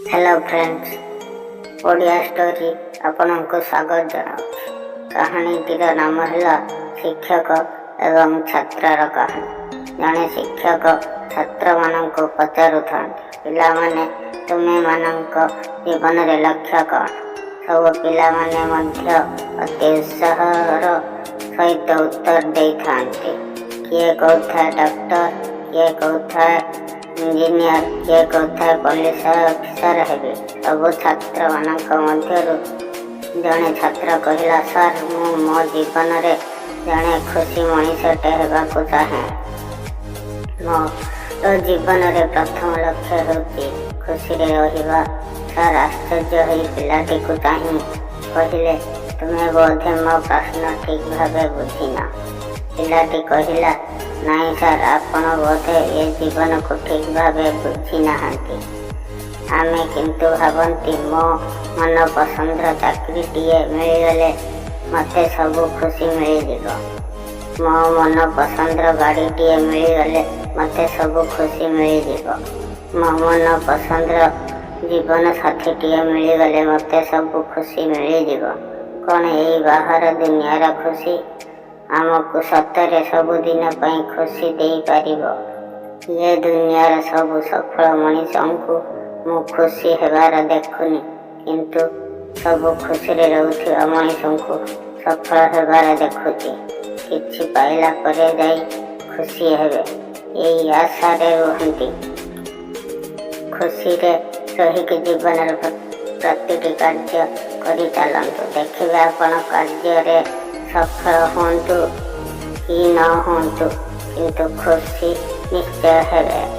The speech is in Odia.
ହ୍ୟାଲୋ ଫ୍ରେଣ୍ଡସ୍, ଓଡ଼ିଆ ଷ୍ଟୋରି ଆପଣଙ୍କୁ ସ୍ୱାଗତ ଜଣାଉଛି। କାହାଣୀଟିର ନାମ ହେଲା ଶିକ୍ଷକ ଏବଂ ଛାତ୍ରର କାହାଣୀ। ଜଣେ ଶିକ୍ଷକ ଛାତ୍ରମାନଙ୍କୁ ପଚାରୁଥାନ୍ତି, "ପିଲାମାନେ, ତୁମେମାନଙ୍କ ଜୀବନରେ ଲକ୍ଷ୍ୟ କ'ଣ?" ସବୁ ପିଲାମାନେ ମଧ୍ୟ ଅତି ଉତ୍ସାହର ସହିତ ଉତ୍ତର ଦେଇଥାନ୍ତି। କିଏ କହୁଥାଏ ଡକ୍ଟର, କିଏ କହୁଥାଏ ଇଞ୍ଜିନିୟର, କିଏ କହୁଥାଏ ପୋଲିସ ଅଫିସର ହେବି। ସବୁ ଛାତ୍ରମାନଙ୍କ ମଧ୍ୟରୁ ଜଣେ ଛାତ୍ର କହିଲା, "ସାର୍, ମୁଁ ମୋ ଜୀବନରେ ଜଣେ ଖୁସି ମଣିଷଟେ ହେବାକୁ ଚାହେଁ। ମୋର ଜୀବନରେ ପ୍ରଥମ ଲକ୍ଷ୍ୟ ହେଉଛି ଖୁସିରେ ରହିବା।" ସାର୍ ଆଶ୍ଚର୍ଯ୍ୟ ହୋଇ ପିଲାଟିକୁ ଚାହିଁ କହିଲେ, "ତୁମେ ବୋଧେ ମୋ ପ୍ରଶ୍ନ ଠିକ୍ ଭାବେ ବୁଝିନ।" ପିଲାଟି କହିଲା, "ନାଇଁ ସାର୍, ଆପଣ ବୋଧେ ଏ ଜୀବନକୁ ଠିକ୍ ଭାବେ ବୁଝିନାହାନ୍ତି। ଆମେ କିନ୍ତୁ ଭାବନ୍ତି ମୋ ମନ ପସନ୍ଦର ଚାକିରିଟିଏ ମିଳିଗଲେ ମୋତେ ସବୁ ଖୁସି ମିଳିଯିବ। ମୋ ମନ ପସନ୍ଦର ଗାଡ଼ିଟିଏ ମିଳିଗଲେ ମୋତେ ସବୁ ଖୁସି ମିଳିଯିବ। ମୋ ମନ ପସନ୍ଦର ଜୀବନ ସାଥୀଟିଏ ମିଳିଗଲେ ମୋତେ ସବୁ ଖୁସି ମିଳିଯିବ। କ'ଣ ଏଇ ବାହାର ଦୁନିଆର ଖୁସି ଆମକୁ ସତରେ ସବୁଦିନ ପାଇଁ ଖୁସି ଦେଇପାରିବ? ଏ ଦୁନିଆର ସବୁ ସଫଳ ମଣିଷଙ୍କୁ ମୁଁ ଖୁସି ହେବାର ଦେଖୁନି, କିନ୍ତୁ ସବୁ ଖୁସିରେ ରହୁଥିବା ମଣିଷଙ୍କୁ ସଫଳ ହେବାର ଦେଖୁଛି। କିଛି ପାଇଲା ପରେ ଯାଇ ଖୁସି ହେବେ, ଏଇ ଆଶାରେ ରୁହନ୍ତି। ଖୁସିରେ ରହିକି ଜୀବନର ପ୍ରତିଟି କାର୍ଯ୍ୟ କରି ଚାଲନ୍ତୁ। ଦେଖିବେ, ଆପଣ କାର୍ଯ୍ୟରେ ସଫଳ ହୁଅନ୍ତୁ କି ନ ହୁଅନ୍ତୁ, କିନ୍ତୁ ଖୁସି ନିଶ୍ଚୟ ହେବେ।"